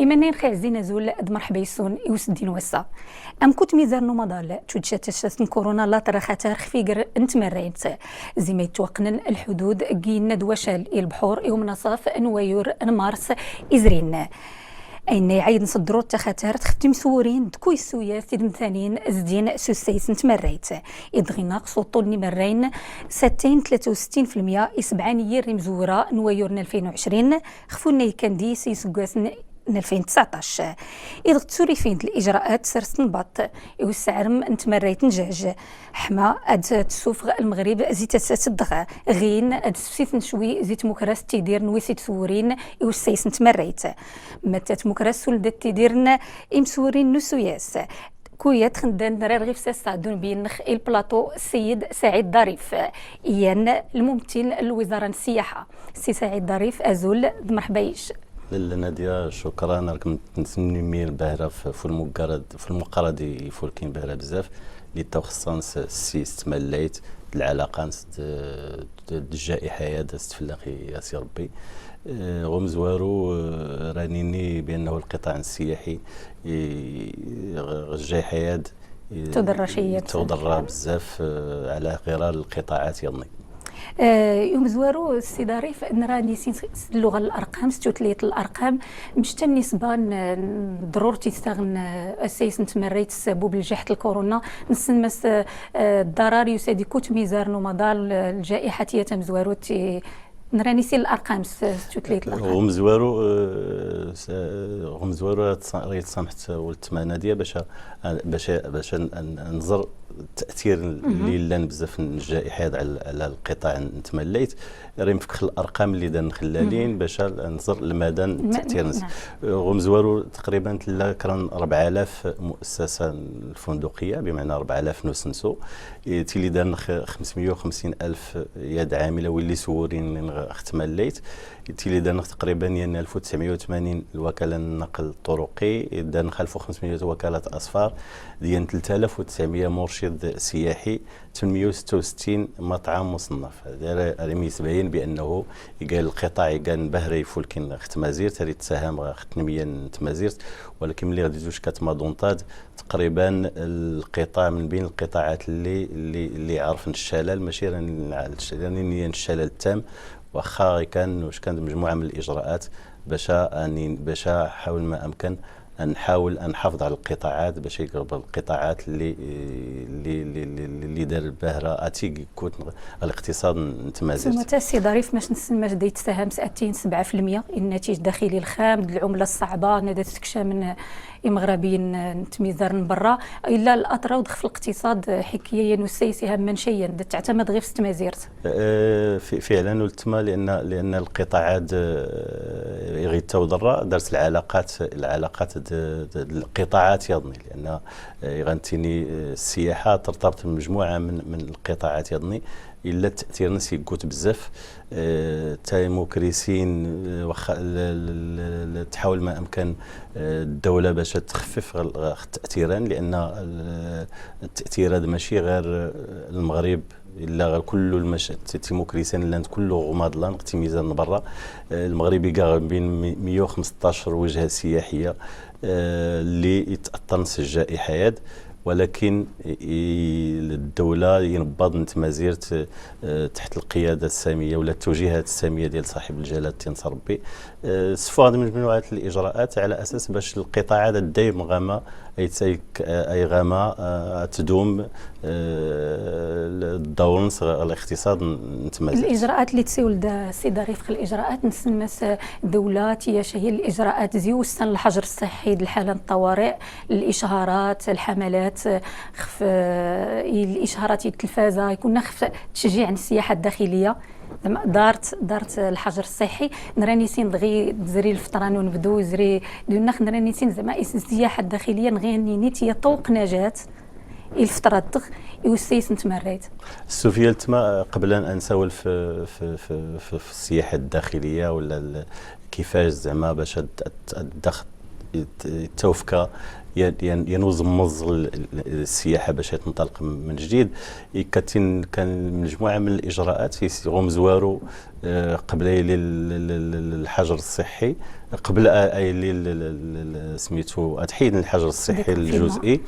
إيمانين خي عزينا زول مرحبا يسون يوسدين وسا أم كنت ميزار نومضال تودشات تشات كورونا لا ترى خطر خفيقر نتمرينت زي ما يتوقنن الحدود كين دوشال البحور يوم نصاف نوايور مارس إزرين أين يعيد نصدرو التخاتر تختم سورين دكوي السويا سيد مثانين زدين سوسيس نتمريت إدغي ناقص طول نمرين 63% إسبعانية مزورة نوايورنا 2020 خفونا كان دي سيسقاسن 2019 إذا تسوري فين الإجراءات سرس نبط والسعرم نتمريت نجاج حما أد تسوف المغرب زيت تدغ غين أد سفسيت نشوي زيت مكراس تيدير نويسي تسورين إوسيس نتمريت متات مكراس ولدت تيديرن إمسورين نسوياس كويات خندان نرى غير ساسا دون بين البلاطو السيد سعيد ظريف إيان الممثل الوزارة السياحة سي سعيد ظريف أزول مرحبا يش. لاله ناديه، شكرا. راكم تنسمني مير باهره في المقرد في المقرد يفولكين باهره بزاف اللي تو خصنا سي تمليت العلاقة الجائحة هذا استفلاقي يا سي ربي. غمزوارو رانيني بانه القطاع السياحي الجائحة هاد تضر شيء تضر بزاف على غرار القطاعات يظني. يوم زوارو السي ظريف نرى نيسين اللغة الارقام ستوتليت الارقام مش النسبة ضروري تستغن السيس نتمريت السبب لجائحه الكورونا نسمس الضرر يسادي كوت ميزار نومضال الجائحة تيتم زوارو تي نراني سي الارقام ستوتليت الارقام. غمزوارو راه تسامحت ولد ناديه باش باش باش ننظر التاثير اللي لان بزاف الجائحة على القطاع نتمليت راه مفك الارقام اللي دان خلالين باش ننظر المدى التاثير. غمزوارو تقريبا تلا كران 4000 مؤسسة الفندقية بمعنى 4000 نسنسو تيلي دان 550 الف يد عامله واللي سورين اختمليت تيلي دان تقريبا ين 1980 الوكالة النقل الطرقي دان 1500 وكالة اسفار ديال 3900 مرشد سياحي 866 مطعم مصنف. هذا راه يبين بانه قال القطاع قال بهري فولكين ختمازير تاري تساهم ختنمية تمازيرت، ولكن ملي غادي زوج كتمادونطاد تقريبا القطاع من بين القطاعات اللي عرفن الشلل ماشي راني الشلل التام، واخا كان واش كانت مجموعة من الاجراءات باش اني باش حاول ما امكن ان نحاول ان نحافظ على القطاعات باش يقرب القطاعات اللي دار الباهره اتيك كوت الاقتصاد نتمازج. ثم تا ظريف باش نسمى دي تساهم ساتين 7% الناتج الداخلي الخام العملة الصعبة نادا تكشى من المغربيين نتميزار من برا الا الاطرا ودخل في الاقتصاد حكاية نسيسها من شيء تعتمد غير في ستمازيرت. فعلا ولتما لان القطاعات غير تودرا دارت العلاقات القطاعات يظني لان غنتيني السياحة ترتبط بمجموعه من القطاعات يظني الا التاثير نس يكوت بزاف. تايمو كريسين واخا تحاول ما امكن الدولة باش تخفف التاثيران لان التاثير هذا ماشي غير المغرب الا غير كل تيموكريسان لان كله غماض لان تيميزان برا. المغربي كاع بين 115 وجهه سياحية اللي يتاثر نس الجائحة هاد، ولكن الدولة ينبض نتمازيرت تحت القيادة السامية ولا التوجيهات السامية ديال صاحب الجلاله تنصر ربي صفوا هذه مجموعة الاجراءات على اساس باش القطاع هذا دايم غاما اي غاما تدوم الدور الاقتصاد نتمازج. الاجراءات اللي تسول السي ظريف الاجراءات نسمس الدولة تياش هي الاجراءات زيوسا الحجر الصحي الحالة الطوارئ الاشهارات الحملات خف الاشهارات التلفازه يكون خف تشجيع السياحة الداخلية زعما دارت الحجر الصحي نراني سين دغي تزري الفطران ونبدو زري دون نراني سين زعما السياحة الداخلية نغي نيتي طوق نجاه الفترة دغ يوسيس نتمريت. سفيان تما قبل ان نسول في السياحة الداخلية ولا كيفاش زعما باش الدخل توفكا ينوزمز السياحة باش تنطلق من جديد. كان مجموعة من الاجراءات غمزوارو قبل الحجر الصحي، قبل سميتو تحيد الحجر الصحي الجزئي.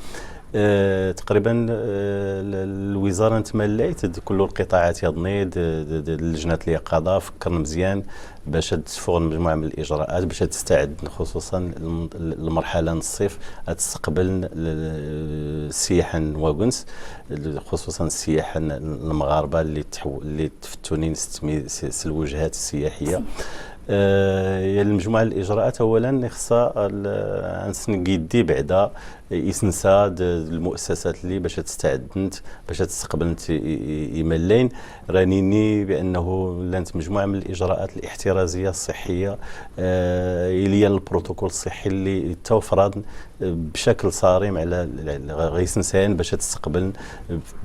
تقريبا الوزارة نتمليت كل القطاعات يضنيد اللجنات اليقظة فكرنا مزيان باش تفوق مجموعة من الاجراءات باش تستعد خصوصا المرحلة الصيف تستقبل السياحة نواكنس، خصوصا السياحة المغاربة اللي تفتونين الوجهات السياحية. المجموعة الاجراءات اولا خصها نسنقيدي بعدا يسنسا المؤسسات اللي باش تستعد باش تستقبل يملين رانيني بانه لانت مجموعة من الاجراءات الاحترازية الصحية الى البروتوكول الصحي اللي توفر بشكل صارم على غيسنسان باش تستقبل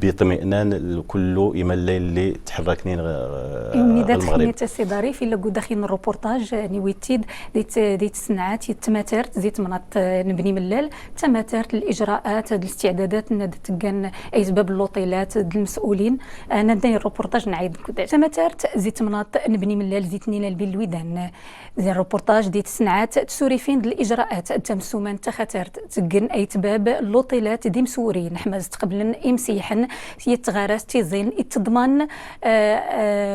باطمئنان كله يملين اللي تحركني المغرب. سي ظريف الا قد داخل الروبورتاج نيويتيد ديت الصناعات يتماترت زيت مناط نبني ملال تماترت الاجراءات الاستعدادات تكان اي سبب اللوطيلات المسؤولين. انا داير الروبورتاج نعيد تماترت زيت مناط نبني ملال زيت نينا البين الويدان زي الروبورتاج ديت الصناعات تسوريفين الاجراءات تمسومان تخاترت تكن اي تباب اللوطيلات دي مسورين حماز تقبلن امسيحن يتغارس تيزين يتضمن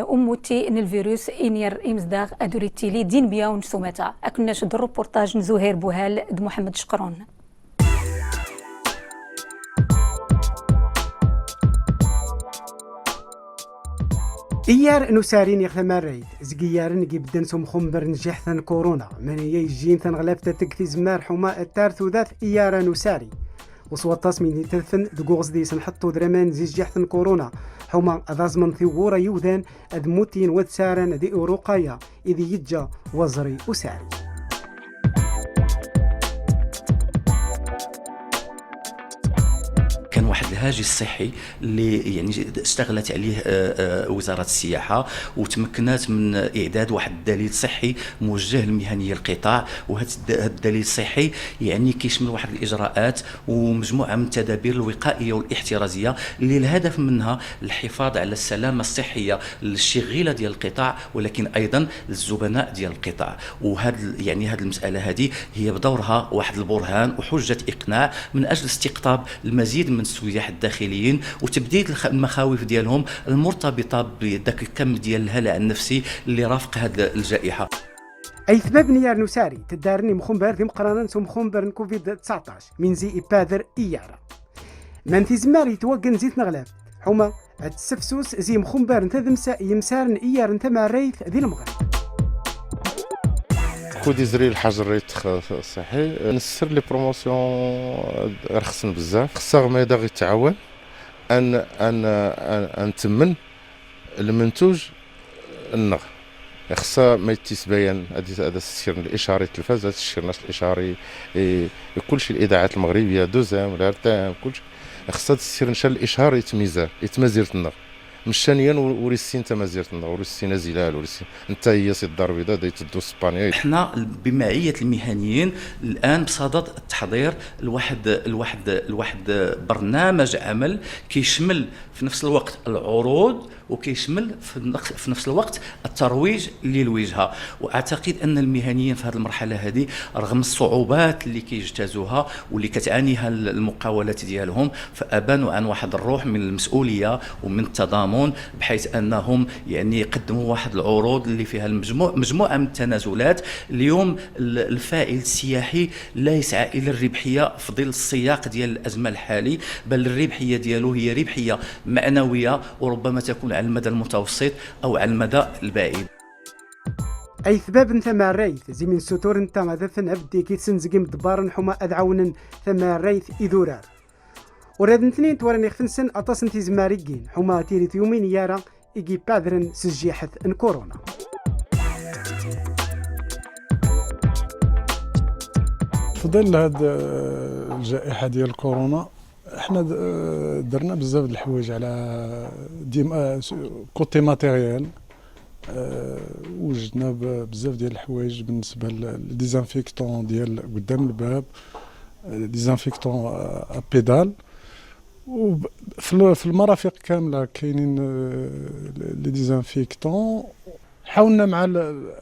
اموتي ان الفيروس انير امزداغ ادوريتيلي دين بيا ونسوماتا. اكنا شد الروبورتاج زهير بوهال د محمد شقرون. إيار نسارين يخ زقيار نجيب دنسوم خمبر نجيح ثن كورونا من يجين ثن غلاف تتك زمار حما التارث ذات إيار نساري وصوت من تثن دقوغز ديس نحطو درمان زي جيحثن كورونا حما أذازمن ثيغورا يوذان أدموتين وتسارن ذي أوروقايا إذ يجا وزري أساري. كان واحد الهاجس الصحي اللي يعني اشتغلت عليه وزارة السياحة وتمكنت من اعداد واحد الدليل صحي موجه لمهنيه القطاع، وهذا الدليل الصحي يعني كيشمل واحد الاجراءات ومجموعة من التدابير الوقائية والاحترازيه اللي الهدف منها الحفاظ على السلامة الصحية للشغيله ديال القطاع ولكن ايضا للزبناء ديال القطاع. وهذا يعني هذه المسالة هذه هي بدورها واحد البرهان وحجه اقناع من اجل استقطاب المزيد من السياح الداخليين وتبديد المخاوف ديالهم المرتبطة بذاك الكم ديال الهلع النفسي اللي رافق هذه الجائحة. اي ثباب نيار نساري تدارني مخنبر ذي مقرنن مخنبر كوفيد 19 من زي إبادر إيارة من في زمار يتوقن زيت نغلاف حما التسفسوس زي مخنبر نتذمسا يمسارن إيار نتمع ريث ذي المغرب. كودي زري الحجر الصحي نسر les promotions رخصن بزاف خصها ما يدغ يتعاون ان ان ان تمن المنتوج النغ خصها ما يتسبيان هذا السير الاشهاري التلفاز هذا السير النشر الاشهاري كلشي الاذاعات المغربية دوزام ولا ارتام كلشي خصها السير نشا الاشهار يتميزار يتمازيرت النغ مشانيا وريسين تمازيرت النغ وريسين زلال وريسين انت هي سي الدار البيضاء دايت تدو اسبانيا. حنا بمعية المهنيين الان بصدد التحضير لواحد برنامج عمل كيشمل في نفس الوقت العروض وكيشمل في نفس الوقت الترويج للوجهه. واعتقد ان المهنيين في هذه المرحلة هذه رغم الصعوبات اللي كيجتازوها واللي كتعانيها المقاولات ديالهم فابانوا عن واحد الروح من المسؤولية ومن التضامن، بحيث انهم يعني قدموا واحد العروض اللي فيها مجموعة من التنازلات. اليوم الفاعل السياحي لا يسعى الى الربحية في ظل السياق ديال الازمة الحالي، بل الربحية ديالو هي ربحية معنوية وربما تكون على المدى المتوسط او على المدى البعيد. اي ثباب نتا مع الريث زي من ستور نتا غادا ثنعبدي كي تسنزقي مدبار حما ادعونن ثما الريث إذورار وراد نتنين توراني خفنسن أطاس نتي زماريكين حما تيريت يومين يارا إيجي بادرن سجيحة ان كورونا. في ظل هاد الجائحة ديال كورونا احنا درنا بزاف د الحوايج على ديما côté matériel، وجدنا بزاف ديال الحوايج بالنسبة ل désinfectant ديال قدام الباب، désinfectant à pédales، وفي المرافق كاملة كاينين les désinfectants. حاولنا مع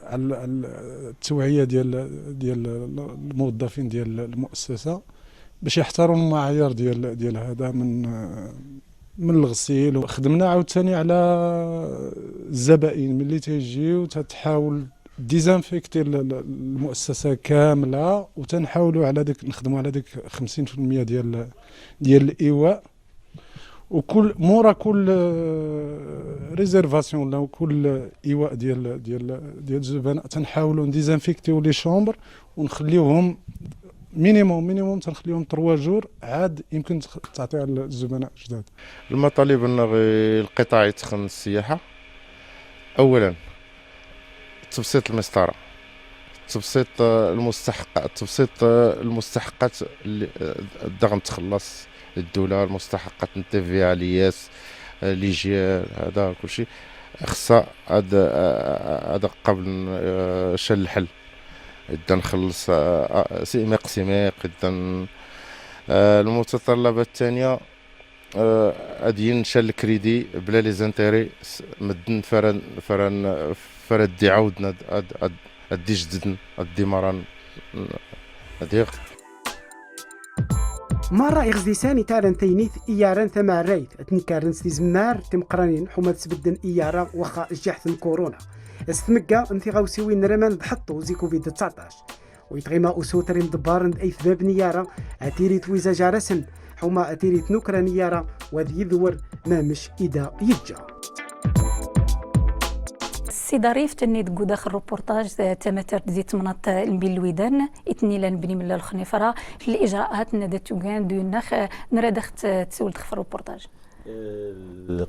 التوعية ديال الموظفين ديال المؤسسة باش يحترموا المعايير ديال هذا من الغسيل. خدمنا عاوتاني على الزبائن ملي تيجيو، تتحاول désinfecter المؤسسة كامله، وتنحاولوا على ديك نخدموا على ديك 50% ديال الايواء، وكل مورا كل réservation ولا كل ايواء ديال الزبناء تنحاولوا ن désinfecter يو les chambres ونخليوهم minimum minimum، تنخليهم 3 jours عاد يمكن تعطيها للزبناء جداد. المطالب ان القطاع يتخن السياحه، اولا تبسيط المسطره، تبسيط المستحق، تبسيط المستحقات، الدعم تخلص الدوله، المستحقات TVA، l'IS، l'IGN، هذا كلشي خصها هذا قبل شل الحل. اذا نخلص سيميق سيميق. اذا المتطلبات الثانيه، غادي ينشا الكريدي بلا les intérêts، مدن فرن فرن فرد عاودنا ادي جددن ادي مران هادي. مرة إغزليساني تارن تينيث إياران ثما رايت اتنكارن ستيزمار تمقرانين حما تسبدن إيارا وخا جحث كورونا استمكا انتي غاوسيوين رمان بحطو زي كوفيد 19 ويتغيما أسوتر مدبارن أي ثباب نيارا أتيري تويزا جارسن حما أتيري تنكرا نيارا وذي يذور ما مش إذا يجا. سي ظريف تني دكو داخل الروبورتاج تماتر زيت مناط المبين الويدان اتني لان بني من الخنيفره في الاجراءات نادا توغان دو نخ نرى دخت تسول في الروبورتاج.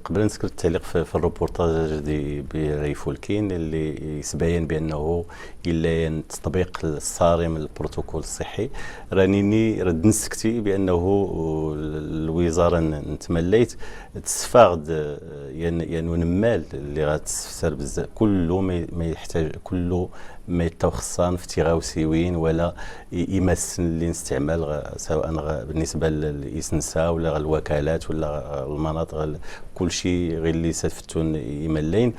قبل نذكر التعليق في الروبورتاج دي بريفولكين اللي يتبين بانه الا التطبيق الصارم للبروتوكول الصحي، رانيني رد نسكتي بانه الوزارة نتمليت تسفاغد يعني نمال اللي غتستفسر بزاف، كله ما يحتاج، كله ما يتوخصان في تيغاوسيوين ولا يمس اللي نستعمل، سواء بالنسبة للإسنسا ولا الوكالات ولا المناطق، كل شيء غير اللي سفتون يملين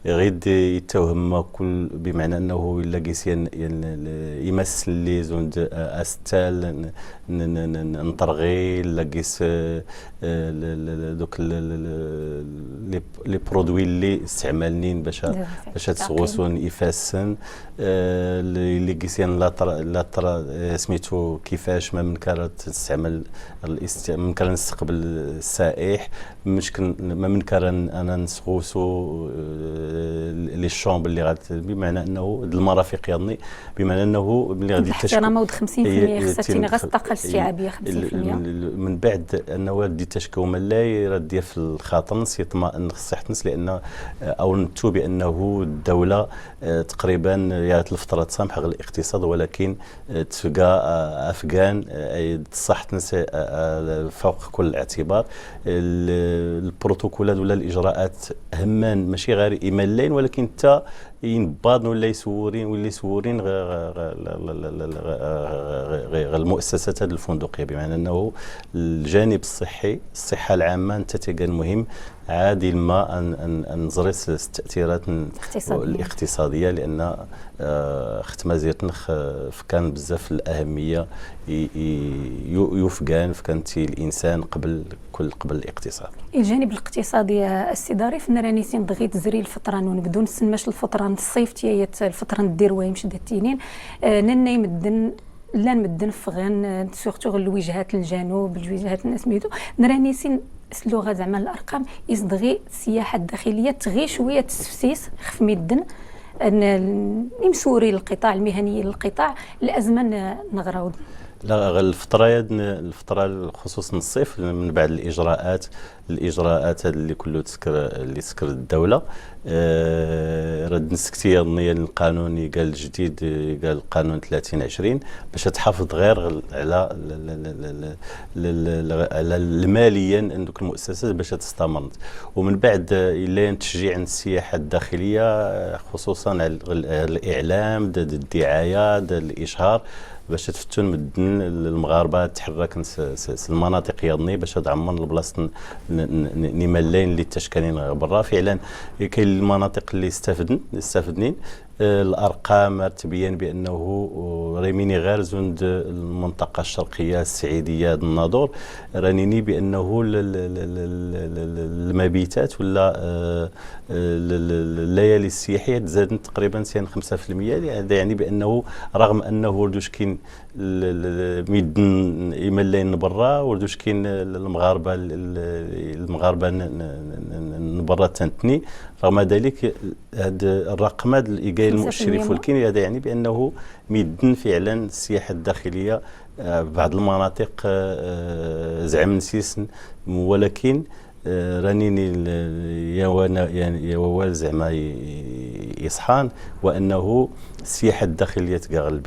غير يتوهم كل، بمعنى انه الا قيس يمس اللي زوند استال نطرغي لا قيس دوك les produits اللي استعمالنين باش تسغوسون يفاسن اللي قيسيان لا سميتو كيفاش ما من كان تستعمل من كان نستقبل السائح، مش ما من كان انا نسغوسو les chambres اللي غاد، بمعنى انه المرافق يظني، بمعنى انه ملي غادي الاحترام 50% خصها غير الطاقة الاستيعابيه 50%. من بعد انه غادي تشكو من لا راه في الخاطر يطمئن صحة الناس، لان او نتو بانه الدولة تقريبا يا الفترة تسامح غير الاقتصاد، ولكن تفقى افغان صحة الناس فوق كل اعتبار. البروتوكولات ولا الاجراءات همان ماشي غير ايمانلين، ولكن حتى ينباض ولا يسورين ولا يسورين غير المؤسسات الفندقيه، بمعنى انه الجانب الصحي، الصحة العامة انت تيقال مهم عادل ما ان نزرس التاثيرات الاقتصاديه، لان ختما زيرتنخ فكان بزاف الاهمية يفقان فكانت الانسان قبل كل قبل الاقتصاد. الجانب الاقتصادي السي ظريف نراني سين دغيت زري الفترة ونبدو نسماش الفترة الصيف تيايت الفترة ندير يمشي التينين ننا يمدن لا نمدن فغان surtout الوجهات الجنوب الوجهات الناس سميتو نراني سين سلوغا زعما الارقام يصدغي السياحة الداخلية تغي شوية تسفسيس خف ميدن ان يمسوري القطاع المهني للقطاع الازمة نغراود. لا، الفترة خصوصا الصيف، من بعد الاجراءات اللي كله تسكر، اللي سكر الدوله، رد نسكتي النية القانوني قال الجديد، قال القانون 30-20 باش تحافظ غير على على الماليا عندك المؤسسات باش تستمر. ومن بعد الا تشجيع السياحة الداخليه، خصوصا على الاعلام، الدعايه، الاشهار، باش تفتون مدن المغاربة تحرك المناطق يضني باش تعمر البلاصة نيمالين اللي تشكالين برا. فعلا كاين المناطق اللي استفدنين، الارقام تبين بانه ريميني غير زند المنطقة الشرقية السعيديه الناظور، رانيني بانه المبيتات ولا الليالي السياحية تزادت تقريبا 5%. هذا يعني بانه رغم انه وردوش كاين ميدن يملين برا، وردوش كاين المغاربة برا تنتني، رغم ذلك هذا الرقم هذا اللي قايل المؤشر فولكين، هذا يعني بانه ميدن فعلا السياحة الداخلية بعض المناطق زعم نسيسن، ولكن رانيني يا وانا يا وال زعما يصحان، وانه السياحة الداخلية تقال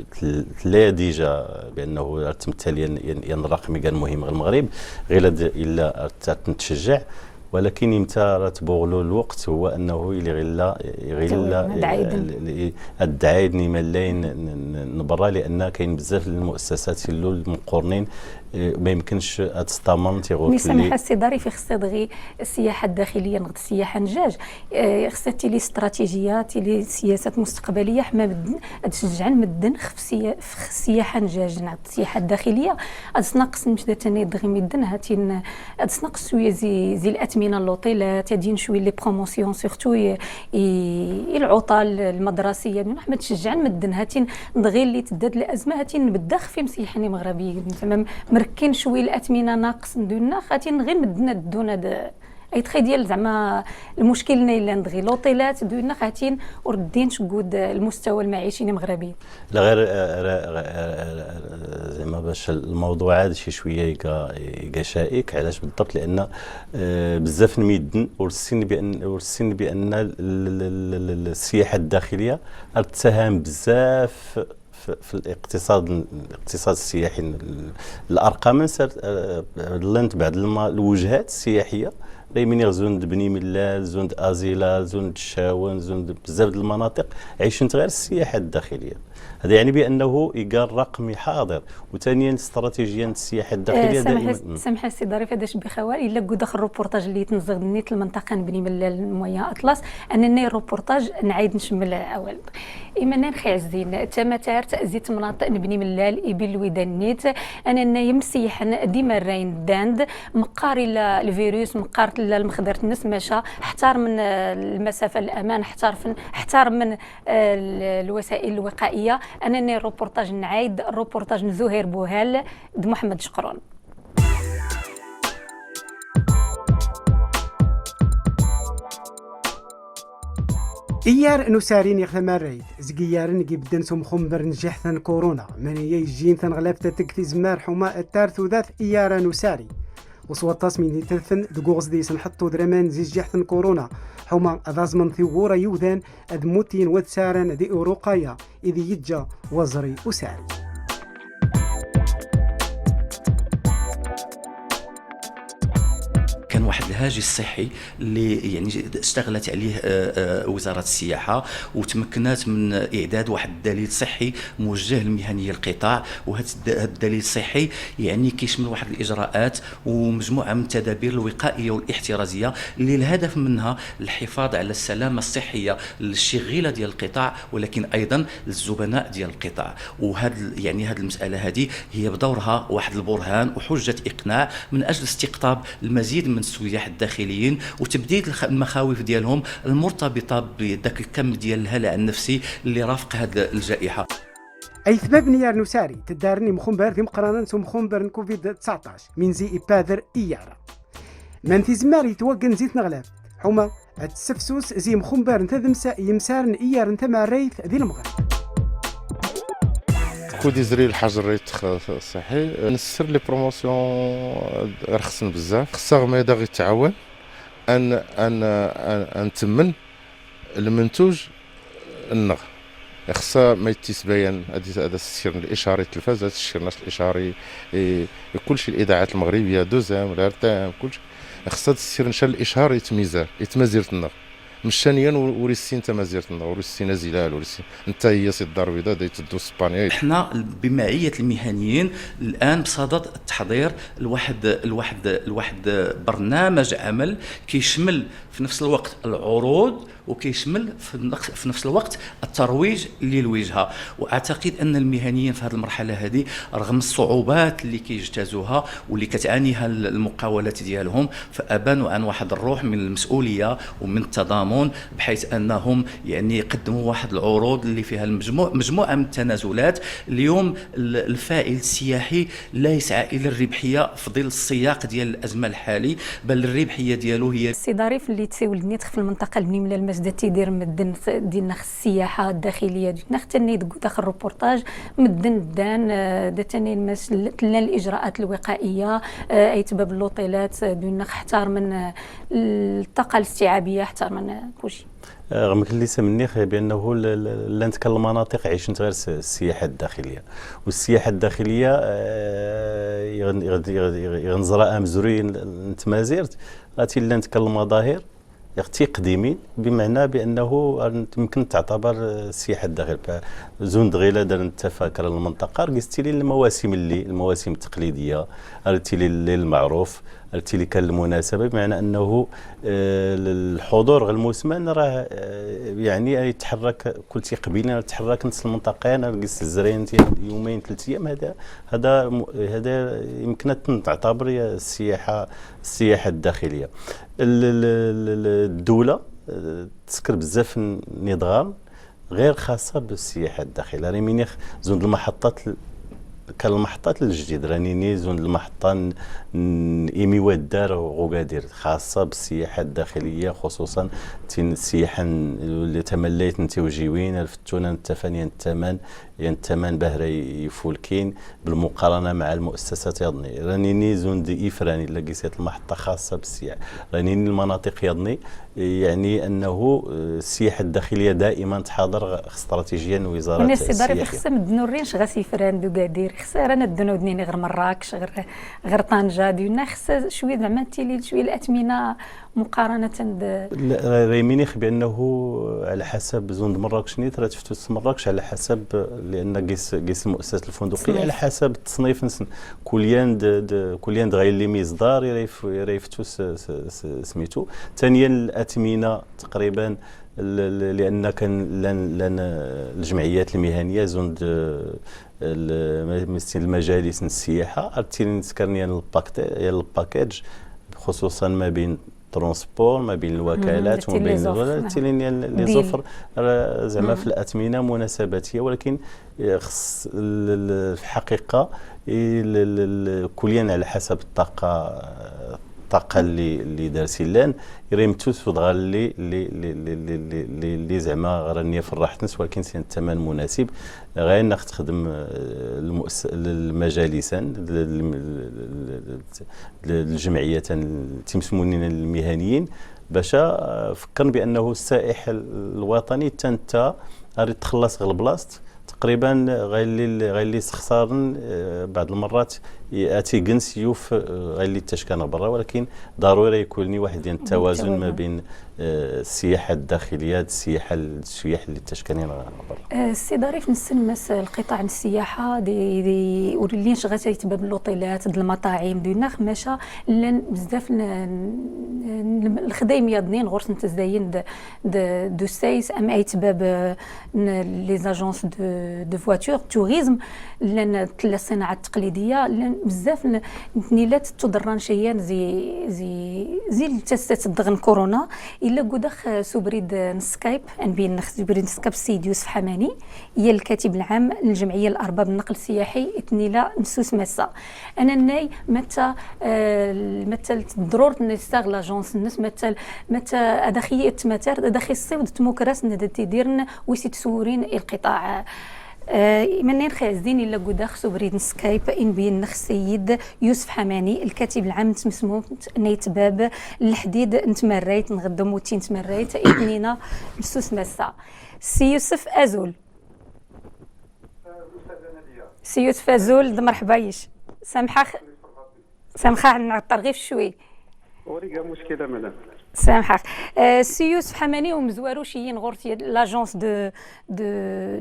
لا déjà بانه تمثال ين الرقمي كان مهم غير المغرب غير الا تشجع، ولكن امتى راه تبغلو الوقت هو انه اللي غيلا الدعايد نيمالين نبرا، لان كاين بزاف المؤسسات اللي المقرنين ما يمكنش تستمر. تيغول سامح السي ظريف، خصها دغي السياحة الداخلية نغد السياحة نجاج، خصها تيلي استراتيجيات تيلي سياسات مستقبلية حما مدن تشجع مدن خف السياحة نجاج نعط السياحة الداخلية تنقص مش ثاني دغي مدن هاتين تنقص شوية زي الاثمنه اللوطيلات تدين شوية les promotions surtout العطل المدرسية حما تشجع مدن هاتين دغي اللي تداد الازمة هاتين نبدا خفي مسيحني مغربي تمام مركين شوية الاثمنه ناقص ندونا خاتين غير مدنا دونا اي تخي ديال زعما المشكل الا ندغي لوطيلات دونا خاتين وردين شكود المستوى المعيشي المغربي. لا غير زعما باش الموضوع هذا شي شوية يقا شائك. علاش بالضبط؟ لان بزاف الميدن والسن بان السياحة الداخلية تساهم بزاف في الاقتصاد السياحي. الارقام لانت بعض الوجهات السياحية ريميني زوند بني ملال، زوند ازيلا، زوند الشاون، زوند بزاف د المناطق عايشين غير السياحة الداخلية. هذا يعني بانه يقال رقمي حاضر. وثانيا استراتيجيا السياحة الداخلية دائما. سامح السي ظريف هذا بخوال الا كو داخل الروبورتاج اللي تنزغ نيت المنطقة بني ملال Moyen Atlas، انني الروبورتاج نعايد نشمل اول ايمان نخي عزين تما تارت زيت مناطق نبني ملال يبي الويدان نيت انا يمسيح ديما الراين داند مقاري الفيروس مقار المخدرة الناس ماشا احتار من المسافة الامان احتار من الوسائل الوقائية. انني الروبورتاج نعايد الروبورتاج زهير بوهال د محمد شقرون. إيار نسارين يخدم الريد زقيارن كيبدن سوم خمبر نجحثن كورونا من يجين ثن تتك زمار حما التارث ذات إيار نساري وصوت من تثن دقوغز ديس نحطو درمان زي جحثن كورونا حما أذازمن ثيغورا يوذان أدموتين وثسارن دي أوروقايا إذ يجا وزري أساري. كان واحد الهاجس الصحي اللي يعني اشتغلت عليه وزارة السياحة وتمكنت من إعداد واحد الدليل صحي موجه لمهنيي القطاع، وهذا الدليل الصحي يعني كيشمل واحد الإجراءات ومجموعة من التدابير الوقائية والاحترازية اللي الهدف منها الحفاظ على السلامة الصحية للشغيلة ديال القطاع ولكن أيضا للزبناء ديال القطاع. وهذا يعني هذه المسألة هذه هي بدورها واحد البرهان وحجة إقناع من أجل استقطاب المزيد من السياح الداخليين وتبديد المخاوف ديالهم المرتبطة بذاك الكم ديال الهلع النفسي اللي رافق هذه الجائحة. اي ثباب نيار نساري تدارني مخنبر ذي مقرانا مخنبر كوفيد 19 من زي إبادر إيارة من في زمار يتوقن زيت نغلاف حما التسفسوس زي مخنبر نتا ذمسا يمسارن إيار نتا مع الريث ذي المغرب. كودي زري الحجر الصحي نسر les promotions رخصن بزاف. خصها ما يدغ يتعاون ان ان ان تمن المنتوج النغ خصها ما يتسبيان. هذا السير الاشهاري التلفاز، هذا السير الناس الاشهاري، كلشي الاذاعات المغربية دوزام الارتام كلشي خصها السير نشا الاشهار يتميزار يتمازيرت النغ مشانيا وريسين تمازيرت النغ وريسين زلال وريسين انت هي سي الدار البيضاء دايت تدو اسبانيا. حنا بمعية المهنيين الان بصدد التحضير لواحد برنامج عمل كيشمل في نفس الوقت العروض وكيشمل في نفس الوقت الترويج للوجهه. واعتقد ان المهنيين في هذه المرحلة هذه رغم الصعوبات اللي كيجتازوها واللي كتعانيها المقاولات ديالهم، فابانوا عن واحد الروح من المسؤولية ومن التضامن، بحيث انهم يعني قدموا واحد العروض اللي فيها مجموعة من التنازلات. اليوم الفاعل السياحي لا يسعى الى الربحية في ظل السياق ديال الازمة الحالي، بل الربحية ديالو هي سي ظريف اللي تسول في المنطقة المنيمله المجد تيدير مدن ديالنا السياحة الداخلية ديالنا حتى داخل الروبورتاج مدن دان داتني تلان الاجراءات الوقائية اي تباب اللوطيلات دون احتار من الطاقة الاستيعابيه احتار من كلشي. غمك اللي سمني بانه لان كان المناطق عيشت غير السياحة الداخلية، والسياحة الداخلية يغنزرا امزوري نتمازيرت غاتي لان كان المظاهر اختي قديمين، بمعنى بانه يمكن تعتبر السياحة الداخلية زون دغيلا دار التفاكر المنطقة رقستي لي المواسم اللي المواسم التقليدية رتي لي المعروف رتي لي كان المناسبة، بمعنى انه الحضور غير الموسمان راه يعني يتحرك كل شيء قبيلة يتحرك نص المنطقة انا رقص الزرين يومين 3 ايام. هذا هذا هذا يمكن تعتبر السياحة الداخلية. الدولة تسكر بزاف النظام غير خاصة بالسياحة الداخلية. راني مينيخ زون المحطات كان المحطات الجديد راني نيزون المحطة إيمي ودار وغادير خاصة بالسياحة الداخلية، خصوصا السياحة اللي تمليت نتوجيوين الفتونة التفانية الثمن يعني الثمن بهرة يفولكين بالمقارنة مع المؤسسات يضني. راني نيزون دي إفراني اللي قيسات المحطة خاصة بالسياحة. راني المناطق يضني يعني أنه السياحة الداخلية دائما تحاضر استراتيجيا وزارة السياحة. خصها مدنورينش غا سيفران دو قادير، خصها رانا دنودنين غير مراكش غير طنجة ديالنا، خصها شوية زعما تيلي شوية الأثمنة مقارنة ب ريمينيخ بأنه على حسب زون مراكش نيت راه تفتوس مراكش على حسب، لأن قيس المؤسسات الفندقية على حسب التصنيف كليان كليان غير اللي ميزدار يريفتو سميتو. ثانيا الأثمنة تقريبا لأن كان لأن الجمعيات المهنية زون المجالس السياحة ارتي نسكرني ال package خصوصا ما بين transport ما بين الوكالات وما بين les offres زعما في الاثمنه مناسباتيه، ولكن خص في الحقيقة كليا على حسب الطاقة اللي دارسين لان يريمتوس ودغا اللي اللي اللي اللي زعما راني فرحت نس، ولكن سين الثمن مناسب غير انك تخدم المجالس الجمعيات تيمسمونين المهنيين باش فكرن بانه السائح الوطني تنتا غادي تخلص غير البلاصت تقريبا غير اللي سخسارن بعض المرات ياتي جنس يوف غير اللي تشكان برا، ولكن ضروري يكون واحد ديال التوازن ما بين السياحة الداخلية السياحة السياح اللي تشكانين برا. السي ظريف نسمس القطاع السياحة دي ولي شغات يتباب اللوطيلات د المطاعم ديالنا خماشه لان بزاف الخدايم يضنين غرس نتزاين دو سايس ام اي تباب les agences de voitures tourisme لان تلا الصناعة التقليدية لان بزاف نتنيلات تضران شيان زي زي زي تستات دغن كورونا الا قدخ سوبريد سكايب ان بين سوبريد سكايب السيد يوسف حماني هي الكاتب العام للجمعية الارباب النقل السياحي تنيلا نسوس مسا. انا ناي متى متى الضرورة نستغل l'agence الناس متى متى ادخي التماتر ادخي الصيد تموكراس نديرن ويسي تسورين القطاع. منين خي عزين الا قدا خصو بريد سكايب ان بين نخ السيد يوسف حماني الكاتب العام تمسمو نيت باب الحديد نتمريت نغدو موتين تمريت اثنين مسوس مسا. سي يوسف ازول، سي يوسف ازول، مرحبا يش. سامحة سامحة نعطر غير شوي. وريقا مشكلة مدام. سامحك. سي يوسف حماني، ومزوارو شيين غورتي l'agence de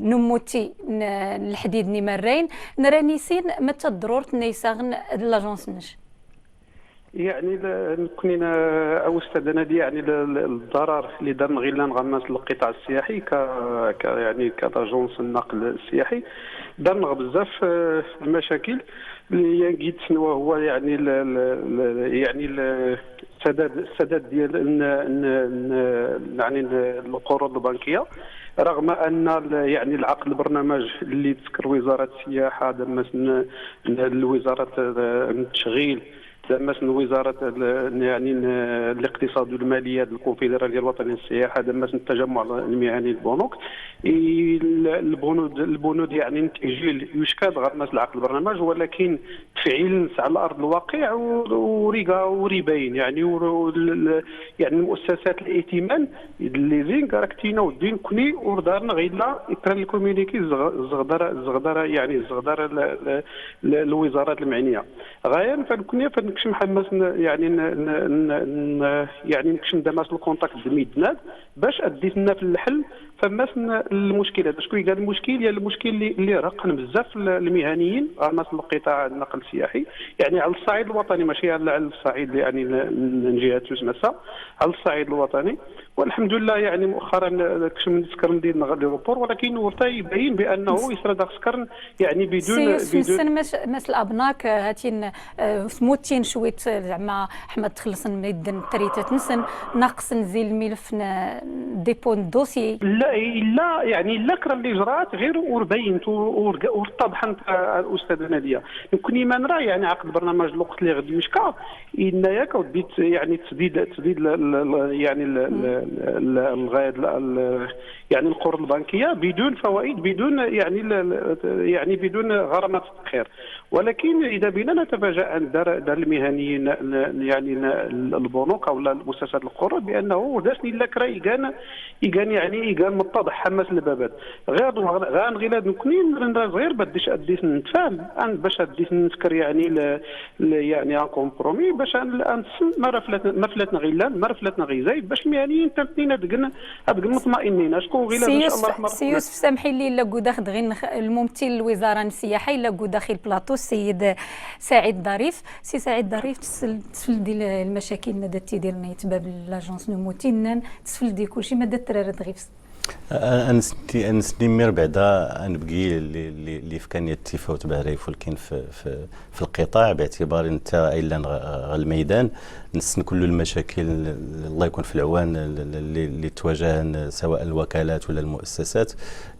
نموتي الحديد نيمرين نراني سين متى الضرورة نيساغن l'agence نش؟ يعني نكونين او استاذ نادي، يعني الضرر اللي دار غير نغمس القطاع السياحي ك يعني ك agence النقل السياحي دار بزاف المشاكل اللي قيت شنو هو يعني ال يعني السداد ديال يعني القروض البنكيه، رغم ان يعني العقد البرنامج اللي تذكر وزارة السياحة دمس الوزارة التشغيل دمس وزارة يعني الاقتصاد والمالية الكونفدراليه الوطنية للسياحه، دمس التجمع المهني البنوك، البنود يعني تاجيل يشكاد غمس العقد البرنامج، ولكن تفعيل على ارض الواقع وريغا وريباين يعني يعني المؤسسات الائتمان ال leasing راك تينا ودين كوني وردارنا غير لا يكرا ال communiqué الزغدره يعني الزغدره الوزارات المعنية غايا. فنكوني فنكشم حماس يعني يعني نكشم دماس ال contact دميدناد باش اديتنا في الحل فماس المشكلة. باش كي قال المشكل هي المشكل اللي رقن بزاف المهنيين غماس القطاع النقل السياحي يعني على الصعيد الوطني، ماشي على الصعيد يعني من جهة سوس مسا، على الصعيد الوطني. والحمد لله يعني مؤخرا كشم نسكر مدينة l'aéroport، ولكن ورتا يبين بانه يسرد سكر يعني بدون بدون مس الابناك هاتين سموتين شوية زعما حما تخلص ميدن تريتا نسن ناقص نزيل الملف dépôt dossier. لا الا يعني لا كرا الاجراءات غير وربينت واتضحت الاستاذة ناديه. يمكن ما نرى يعني عقد برنامج الوقت اللي غادي يشكا ان ياك وديت يعني تسديد يعني الغاية يعني القروض البنكية بدون فوائد، بدون يعني بدون غرامات التاخير. ولكن اذا بنا نتفاجأ عند دار المهنيين يعني البنوك او المؤسسات القروض بانه داشني لا كرا يكان يعني يكان متضح حماس البابات غير غان غير نكونين صغير بديش اديت نتفاهم باش اديت نسكر يعني يعني un compromis باش ما فلاتنا غيلان ما فلاتنا غير زايد باش المهنيين تمتنين ادقن مطمئنين. اشكون غير ان شاء الله الرحمن. سي يوسف سامحي لي لا قود غير الممثل الوزارة السياحة الا قود داخل بلاطو السيد سعيد ظريف. سي سعيد ظريف، تسفل دي المشاكل مدى تيدير نيت باب l'agence نموتين تسفل دي كلشي مدى ترارد غير انا مير بعدا نبقي اللي في كان يتفاوت بهريف ولكن في, في في القطاع باعتبار انت الا الميدان نسن كل المشاكل الله يكون في العوان اللي تواجه سواء الوكالات ولا المؤسسات،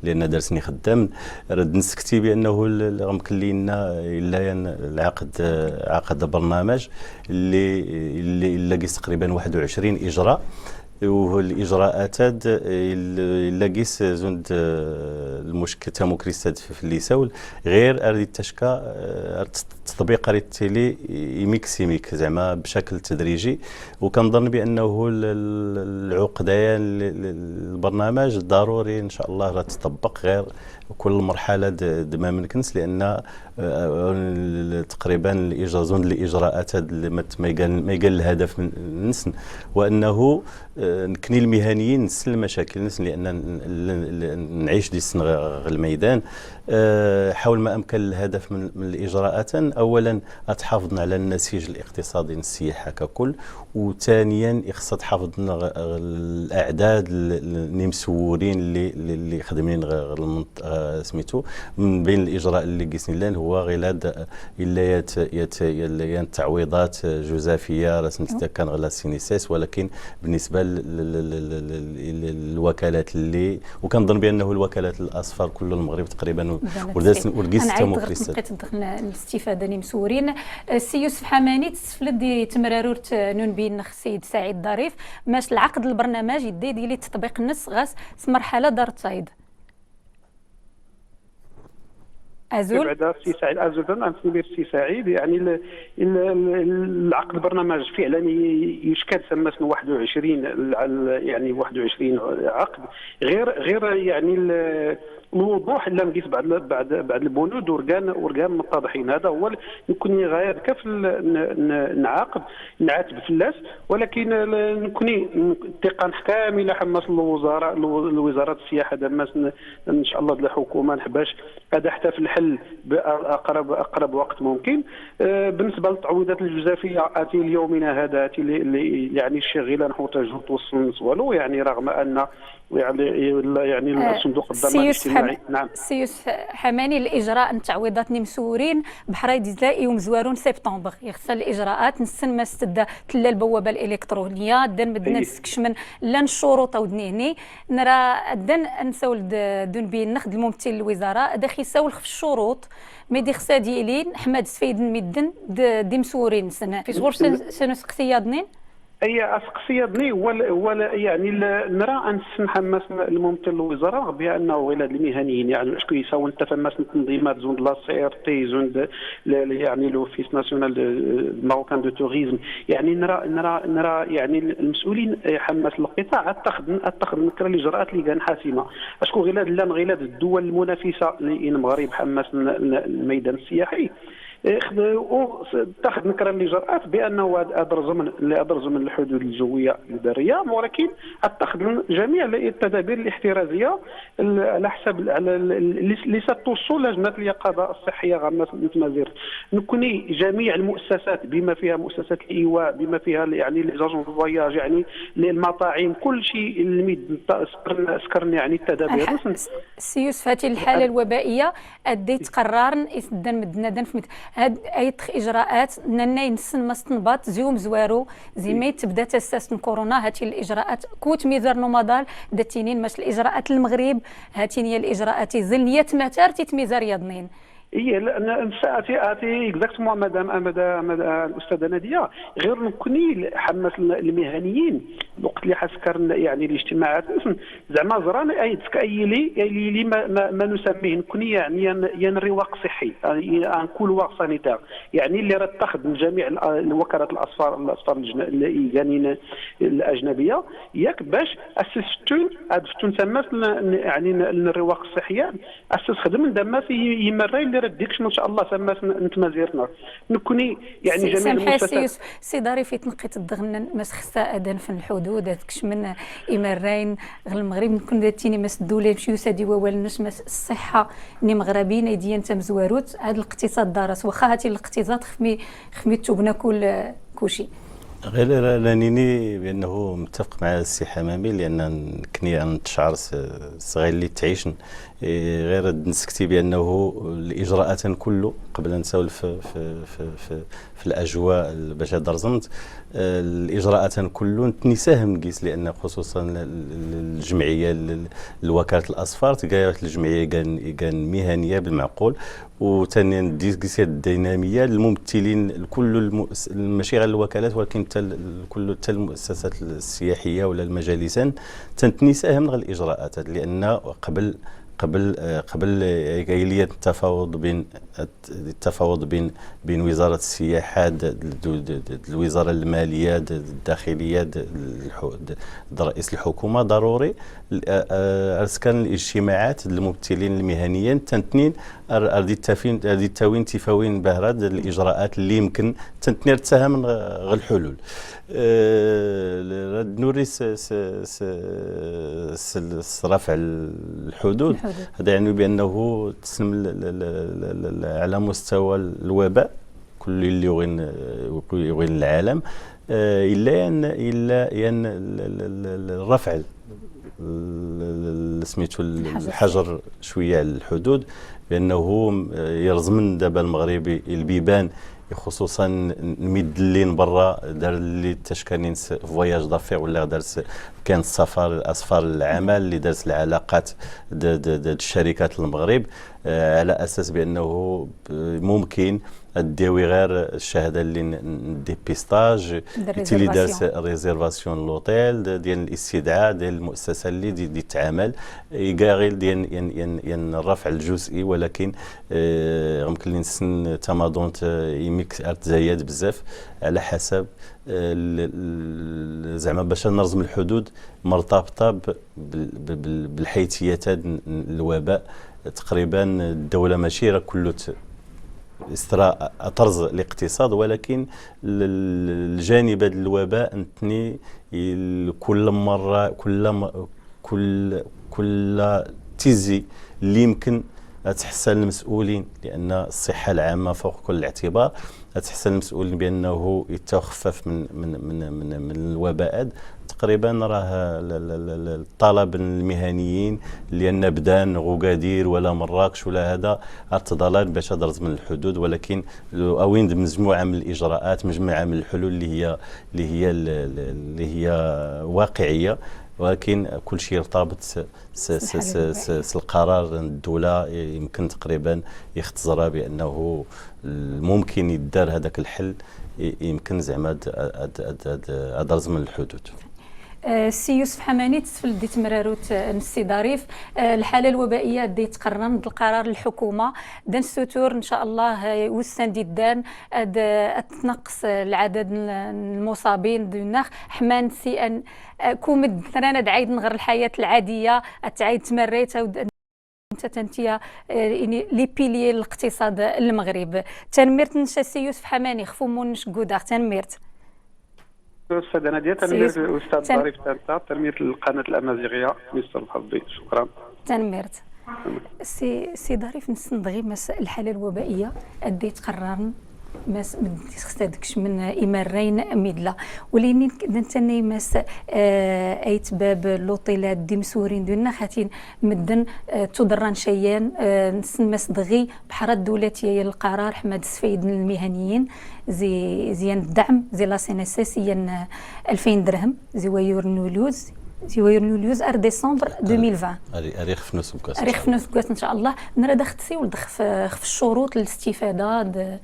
لان درسني خدام رد نسكتي بانه يمكن لنا الا العقد عقد برنامج اللي اللي تقريبا 21 اجراء، والاجراءات الا قيس زند المشكل تامو كريستاد في الليساول غير اريد تشكا التطبيق اريد تيلي يميك سيميك زعما بشكل تدريجي. وكنظن بانه العقدة البرنامج ضروري ان شاء الله راه تطبق غير كل مرحلة ما منكنس، لان تقريبا الاجراء الاجراءات ما يقال الهدف من نسن وانه نكني المهنيين نسن المشاكل نسن، لان نعيش دي السن غير الميدان. حاول ما امكن الهدف من الاجراءات اولا تحافظنا على النسيج الاقتصادي للسياحة ككل، وثانيا خصها تحافظنا الاعداد اللي مسورين اللي خدمين غير سميتو. من بين الاجراء اللي قيسني لان هو غير الا يت تعويضات جزافيه راه سميتها كان غلا CNSS، ولكن بالنسبة للوكالات اللي وكنظن بانه الوكالات الاصفر كل المغرب تقريبا ورقيس تمو كريستال الاستفادة اللي مسورين. السي يوسف حماني تسفلد تمرارورت نون بين السيد سعيد ظريف ماش العقد البرنامج يدي ديالي تطبيق النص غاس مرحلة دار تصايد. ازول بعدا سي سعيد، ازول فما سي سعيد. يعني العقد البرنامج فعلا يشكل سما 21، يعني 21 عقد، غير يعني الوضوح لا نقيس بعد البنود وركان متضحين. هذا هو نكون غاية كيف نعاقب نعاتب فلاس، ولكن نكوني الثقة كاملة حماس الوزراء، الوزارة السياحة دماس ان شاء الله الحكومة نحباش هذا حتى في الحل باقرب وقت ممكن. بالنسبة للتعويضات الجزافيه اتي اليومنا هذا اتي يعني الشغيله نحو توصل والو، يعني رغم ان يعني الصندوق الضمان الاجتماعي. نعم سي يوسف حماني، الاجراء التعويضات مسورين بحراي ديزلائي ومزوارون سبتمبر يخص الاجراءات نسن ما استدى تلا البوابة الالكترونية دن بدنا نسكشمن لان الشروط ودنيهني نرى دن نسول دون بين نخد الممثل الوزراء داخل ساول في الشروط ميدي خصا ديالين حماد سفيد ميدن دي مسورين سنة في صغور سنسقسي دنين اي اسقسي دني هو يعني نرى ان حماس الممثل الوزراء بانه ولاد المهنيين يعني شكون يساون تفماس التنظيمات زون la CRT زون يعني l'Office national marocain de tourisme، يعني نرى نرى نرى يعني المسؤولين حماس القطاع اتخذ نكره الاجراءات اللي كان حاسمة. اشكون غيلاد لا غيلاد الدول المنافسة للمغرب حماس الميدان السياحي اتخذ نكره الاجراءات بانه ادرز من الحدود الجوية البرية، ولكن اتخذ جميع التدابير الاحترازية على حسب على اللي ستوصل لجنة اليقظة الصحية غامه مازير. نكوني جميع المؤسسات بما فيها مؤسسات الايواء بما فيها يعني les agences de voyage يعني المطاعم كل شيء الميد سكرن يعني التدابير. سي يوسف، هذه الحالة الوبائيه اديت قرار يسدن مدنا في هاد اي اجراءات ننا ينسن ما استنباط زيوم زوارو زي تبدا تاساس كورونا هاتي الاجراءات كوت ميزار نومادال داتينين ماش الاجراءات المغرب هاتين هي الاجراءات زلنيه ماتار تيتميزار يضنين. هي اتي exactement madame الاستاذة ناديه، غير نكوني حماس المهنيين الوقت اللي حسكر يعني الاجتماعات زعما زران اي اي لي ما نسميه نكوني يعني ين رواق صحي un couloir sanitaire، يعني اللي راه اتخذ من جميع الوكالات الاسفار يعني الاجنبية ياك باش اسستون ادفتون تما يعني الرواق الصحية اسس خدم دما في يمرين اللي ديكش ان شاء الله تما نتمازيرنا نكوني يعني جميع المؤسسات. سي داري في تنقيت الدغن ماس خصها اذان في الحدود هذاكش من إمارين غير المغرب نكون داتيني ماس الدولة يمشيو سادي ووال نش ماس الصحة ني مغربيين ايديا انت مزواروت هذا الاقتصاد دارس واخا هاتي الاقتصاد خمي تبنا كل كلشي. غير لانيني بانه متفق مع السي حمامي لان كني نتشعر الصغير اللي تعيش غير نسكتي بانه الاجراءات كله قبل نساول في في في في, في الاجواء باش درزمت الاجراءات كله نساهم نقيس لان خصوصا الجمعية الوكالة الاسفار تلقى الجمعية كان مهنية بالمعقول، وثانيا ديك الديناميه الممثلين الكل ماشي غير الوكالات ولكن حتى كل حتى المؤسسات السياحية ولا المجالسان تنساهم غير الاجراءات لان قبل قبل قبل قايليه التفاوض بين وزارة السياحة الوزارة المالية الداخلية رئيس الحكومة ضروري ارسكان الاجتماعات الممثلين المهنيين تنتنين ارضي التاوين تفاوين بهراد الاجراءات اللي يمكن تنتنير تساهم غير الحلول. نوري رفع الحدود هذا يعني بانه تسلم على مستوى الوباء كل اللي يغين العالم الا ان الرفع سميتو الحجر شوية على الحدود بانه يرزمن دابا المغربي البيبان خصوصا المدلين برا دار اللي تشكانين voyage d'affaires ولا دار كان السفر الاسفار العمل اللي دارت العلاقات د الشركات المغرب على اساس بانه ممكن ديوي غير الشهادة اللي dépistage اللي دارت réservation l'hôtel ديال الاستدعاء ديال المؤسسة اللي دي تعامل غير ديال ين الرفع الجزئي، ولكن يمكن لي نسن تمادونت يميك تزايد بزاف على حسب زعما باش نرزم الحدود مرتبطة بالحيثيات الوباء. تقريبا الدولة ماشي راه كله استرا طرز الاقتصاد، ولكن الجانب هذا الوباء نتني كل مرة كل تيزي اللي يمكن تحسن المسؤولين، لان الصحة العامة فوق كل اعتبار، تحسن المسؤولين بانه يتخفف من من من من, من الوباء. تقريبا راه الطلب المهنيين لان بدان غوكادير ولا مراكش ولا هذا التضلال باش درز من الحدود، ولكن اوين مجموعة من الاجراءات، مجموعة من الحلول اللي هي واقعية، ولكن كل شيء يرتبط القرار الدولة يمكن تقريبا يختزرها بانه ممكن يدار هذاك الحل، يمكن زعما ادرز من الحدود. السي يوسف حماني تسفل دي تمراروت نسي ظريف الحالة الوبائيه دي تقرن القرار الحكومة دان الستور ان شاء الله وسان دي دان تنقص العدد المصابين دوناخ حمان سي ان كومد رانا دعيد نغر الحياة العادية تعيد تمريت انت تنتيا يعني les piliers الاقتصاد المغرب. تنميرت نشا سي يوسف حماني خفو مونش كوداغ تنميرت استاذ ناديه، تنميرت الاستاذ ظريف تانتا، تنميرت القناة الامازيغية مستر الحظي. شكرا. تنميرت سي ظريف نسندغي مس الحالة الوبائيه ادي تقرر ماس خصها من إمارين ميدلا وليني نتني ماس ايت باب لوطيلات دي مسورين دون خاتين مدن تضران شيان نسن ماس دغي بحر الدولاتيه القرار حماد السفيد المهنيين زي زيان الدعم زي la CNSS 2000 درهم زي ويور نولوز زي ويور نولوز ار ديسمبر 2020 اريخ في نص بكاس اريخ في نص بكاس ان شاء الله نرى دخت ولد خف الشروط للاستفادة.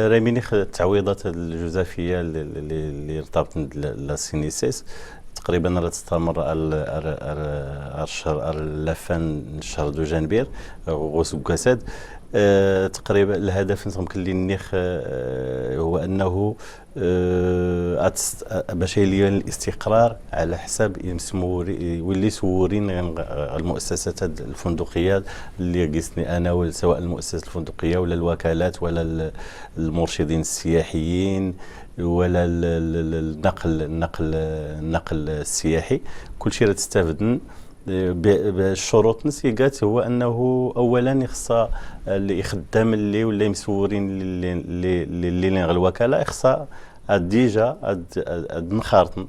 راميني التعويضات الجزافيه اللي ارتبطت la CNSS تقريبا راه تستمر الشهر la fin شهر de janvier غوس كاساد. تقريبا الهدف يمكن لي النيخ هو انه باش يلي الاستقرار على حساب يولي سورين المؤسسات الفندقية اللي قسني انا، سواء المؤسسات الفندقية ولا الوكالات ولا المرشدين السياحيين ولا النقل النقل النقل السياحي، كل شيء راه تستافد بالشروط نسيقات. هو انه اولا خصها اللي خدام اللي ولا مسورين اللي اللي الوكالة خصها déjà نخارط،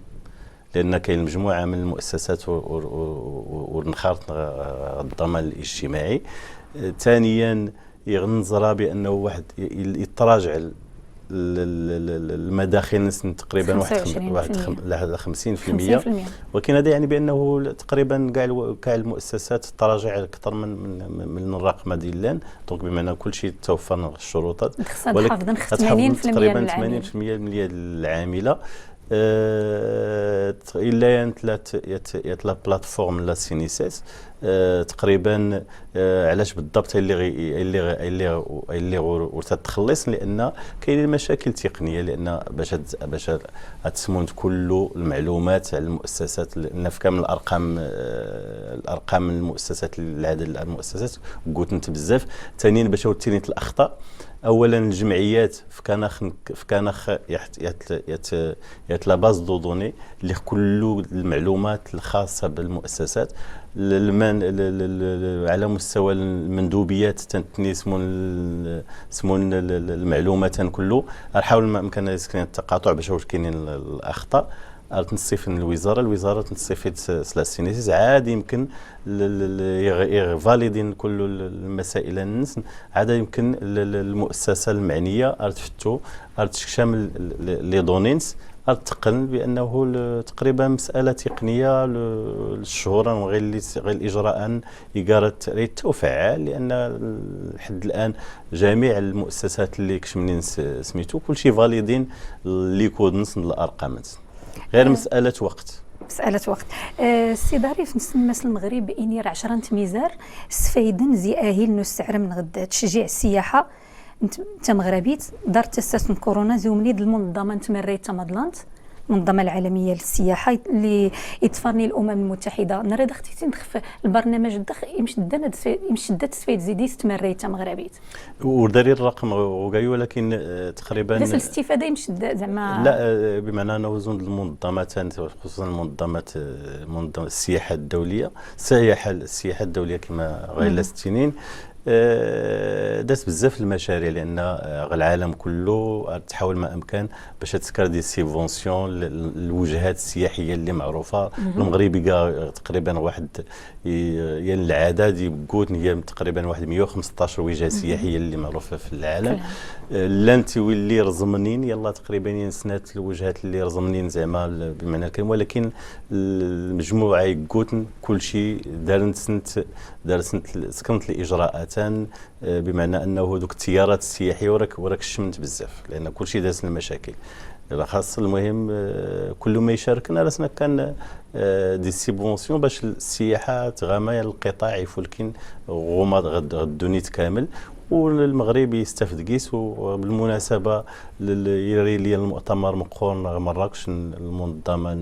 لان كاين مجموعة من المؤسسات ونخارط الضمان الاجتماعي. ثانيا يغنزرا بانه واحد يتراجع المداخل تقريبا واحد 50%، ولكن هذا يعني بانه تقريبا كاع المؤسسات تراجع اكثر من من من الرقم ديال donc بمعنى كل شيء توفر الشروطات، ولكن 80% تقريبا 80% من اليد العاملة. الا يت la plateforme la CNSS تقريبا. علاش بالضبط اللي اللي اللي اللي تتخلص؟ لان كاينين مشاكل تقنية، لان باش تسمون كل المعلومات على المؤسسات، لان في كامل الارقام المؤسسات العدد المؤسسات قوتنت بزاف. ثانيا باش تينيت الاخطاء، اولا الجمعيات في كانخ يت يت يت la base de données اللي كل المعلومات الخاصة بالمؤسسات على مستوى المندوبيات تنتني سمون المعلومات كله. نحاول ما امكن التقاطع باش واش كاينين الاخطاء تنصيف الوزارة تنصيف la CNSS عاد يمكن يفاليدين كل المسائل الناس، عاد يمكن المؤسسة المعنية تفتو تشمل les données. اتقن بانه تقريبا مسالة تقنية الشهور غير غير الاجراء يقارت توفعل، لان لحد الان جميع المؤسسات اللي كشمنين سميتو كلشي validé les codes الارقام، غير مسالة وقت. مسألة وقت. سي ظريف، نسمس المغرب إنير 10 ميزار سفايدن زي آهيل نو السعر من غدا تشجيع السياحة تمغربيت دار تساس كورونا زومني المنظمة نتمريت تمضلانت المنظمة العالمية للسياحة اللي يتفرني الأمم المتحدة نريد اختي تندخف البرنامج الدخ يمشد تسفيد زيدي تمريت تمغربيت وداري الرقم وقاي، ولكن تقريبا بس الاستفادة يمشد زعما لا، بمعنى انه زون المنظمات خصوصا المنظمات منظمة السياحة الدولية السياحة الدولية كما غير ستينين داز بزاف المشاريع، لان العالم كله تحاول ما امكن باش تسكر des subventions للوجهات السياحية اللي معروفة. المغربي تقريبا واحد يعني العدد يبقوت هي تقريبا واحد 115 وجهه سياحية اللي معروفة في العالم. لانتي واللي رزمنين يلا تقريبا سنات الوجهات اللي رزمنين زعما بمعنى الكلمة، ولكن المجموعة يقوتن كل شيء دارت سنت سكنت الاجراءات، بمعنى انه دوك التيارات السياحية وراك شمنت بزاف، لان كل شيء داز المشاكل خاص. المهم كل ما يشاركنا راسنا كان des subventions باش السياحة تغامى القطاع يفولكين غوما غدونيت كامل والمغرب يستافد كيس. وبالمناسبة يري لي المؤتمر مقرن مراكش المنظمة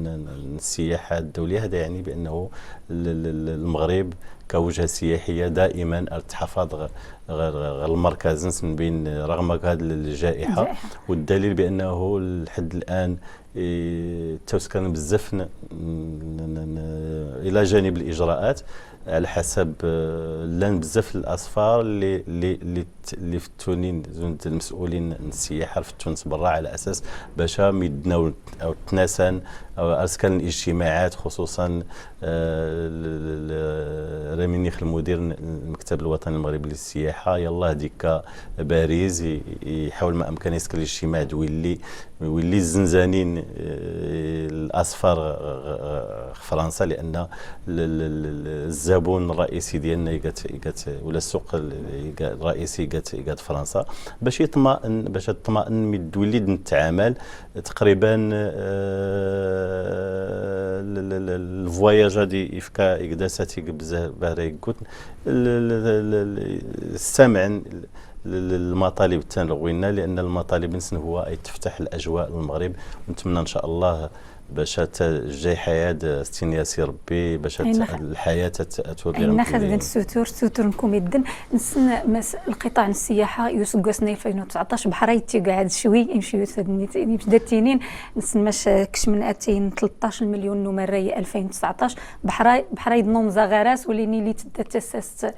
السياحة الدولية، هذا يعني بانه المغرب كوجهه سياحية دائما تحافظ غير المركز من بين رغم هذه الجائحة، والدليل بانه لحد الان توسكان بزاف الى جانب الاجراءات على حسب لان بزاف الاسفار اللي اللي اللي اللي في التونين المسؤولين السياحة في تونس برا على اساس باش يدناو او تناسان او اسكان الاجتماعات، خصوصا رامينيخ المدير المكتب الوطني المغربي للسياحة يلاه ديك باريس يحاول ما امكن يسكن الاجتماع دويلي ويولي الزنزانين الاسفار فرنسا، لان الزبون الرئيسي ديالنا يقات ولا السوق الرئيسي يقات فرنسا باش يطمئن باش تطمئن من تولي نتعامل تقريبا ال voyage هادي يفكا يقداساتي بزاف باري قلت السمع المطالب التنوينا، لان المطالب نسن هو تفتح الاجواء للمغرب، ونتمنى ان شاء الله باش الجاي حياة ستين ياسي ربي باش الحياة تولي. ناخذ السوتور نكون يدن نسن مس القطاع السياحة يوسقسنا 2019 بحريتي قاعد شوي يمشي يمشي تينين نسن ماش كش من اتين 13 مليون نمري 2019 بحراي نوم زغراس وليني اللي تسست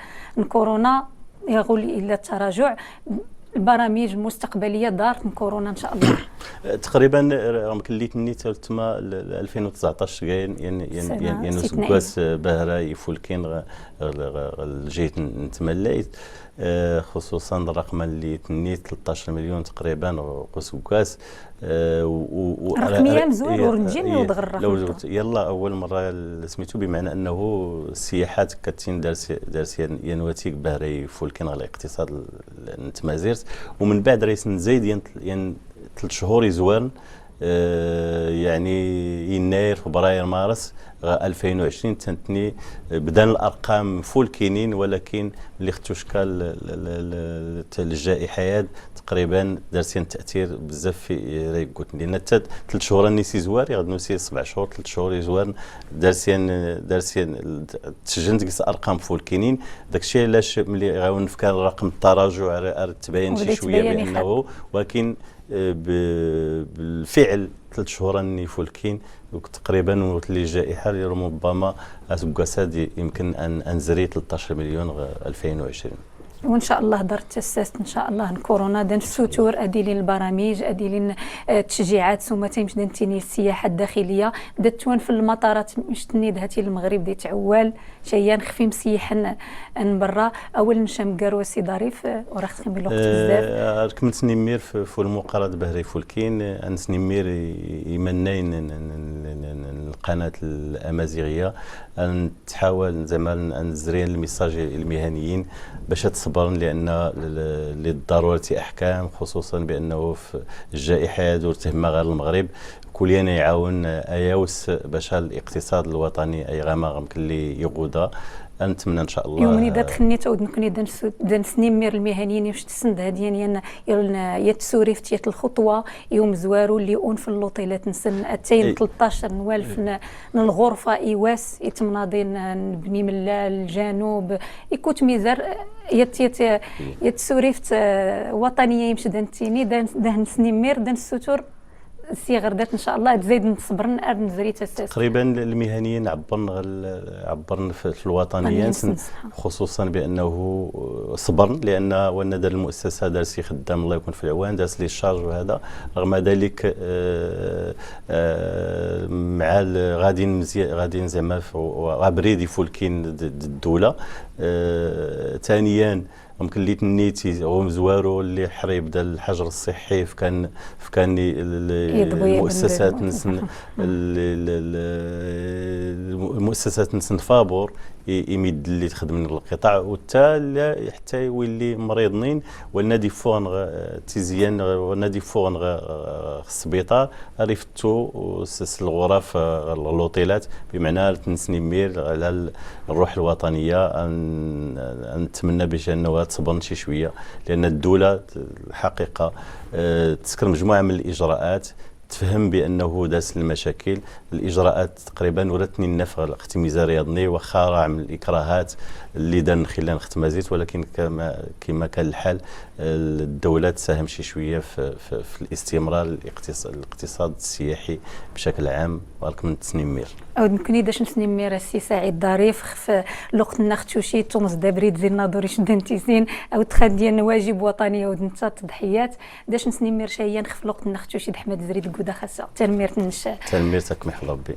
كورونا يغول الى التراجع. البرامج المستقبلية دارت من كورونا ان شاء الله تقريبا يمكن لي تما 2019 كاين يعني سكواس باهره يفولكين الجهة نتمليت، خصوصا الرقم اللي تني 13 مليون تقريبا قوس رقميا مزور ورنجين ودغ يلا اول مرة سميتو، بمعنى انه السياحات كتين دارس ينواتيك باهري فولكين على الاقتصاد نتمازيرت، ومن بعد رئيس نزيد ين 3 شهور يزوان يعني يناير فبراير مارس 2020 تنتني بدان الارقام فولكينين، ولكن اللي اختشكا الجائحة تقريبا دارسين تاثير بزاف في ريكوت، لان 3 شهور نيسي زوار غادي نسي 7 شهور 3 شهور يزوار دارسين تسجلت ديك الارقام فولكينين. داكشي علاش ملي غاون كان الرقم التراجع تبين شي شوية بانه، ولكن بالفعل 3 شهور اني فولكين تقريبا وتلي الجائحة اللي ربما اسبوع يمكن ان انزري 13 مليون 2020. وان شاء الله دارت تساست ان شاء الله كورونا دان السوتور اديلين البرامج اديلين التشجيعات ثم تيمش دان السياحة الداخلية دات في المطارات مش تنيد هاتي المغرب دي تعوال شيان خفي مسيحن ان برا. اول نشام كارو سي ظريف وراه خصني الوقت بزاف. كملت نمير في المقرض بهري فولكين نمير يمنين القناة الامازيغية ان تحاول زعما نزرين ال message المهنيين باش تصبرن، لان للضرورة احكام، خصوصا بانه في الجائحة هذو تهم غير المغرب، كلنا يعاون اياوس باش الاقتصاد الوطني اي غاما يمكن لي يغودا. نتمنى ان شاء الله يومني دا تخني تعود نكوني دان سنيمير المهنيين باش تسند هاديان يا تسوري في الخطوة يوم زوارو اللي اون في اللوطيلات نسن اتين 13 نوالف من الغرفة ايواس يتمناضين نبني من الجنوب يكوت ميزار يت يت يتسوري وطنية يمشي دان تيني دان سنيمير دان السوتور سي غردات ان شاء الله تزيد نصبر نزري تقريبا المهنيين عبرن في الوطنيين، خصوصا بانه صبرن لان وانا دار المؤسسة دار سي خدام الله يكون في العوان دار les charges وهذا، رغم ذلك مع غاديين غاديين زعما بريدي فولكين الدولة. ثانيا ممكن اللي تنيتي هو مزوارو اللي حريب دا الحجر الصحي فكان المؤسسات نسن المؤسسات نسن فابور يمد اللي تخدم من القطاع وتا حتى يولي مريضين والنادي فون تيزيان والنادي فون السبيطار ريفتو الغرف اللوطيلات، بمعنى تنسني مير على الروح الوطنية. نتمنى باش انه تصبر شي شوية، لان الدولة الحقيقة تسكر مجموعة من الاجراءات، تفهم بانه داس المشاكل، الاجراءات تقريبا ولاتني النفع اختميزا رياضني واخا راه من الاكراهات اللي دان خلال ختمازيت، ولكن كما كان الحال الدولة تساهم شي شوية في, في, في الاستمرار الاقتصاد السياحي بشكل عام. ولكن من تسنيمير او نكوني داش نسنيمير السي سعيد ظريف خف لوقت نختوشي تومس دابريد زين ناظوري شدنتيسين او تخاد ديال واجب وطني او نتا تضحيات داش نسنيمير شيان خف لوقت نختوشي حمد زريد الكودا خاصة تنمير تنش تنمير تكمح ربي.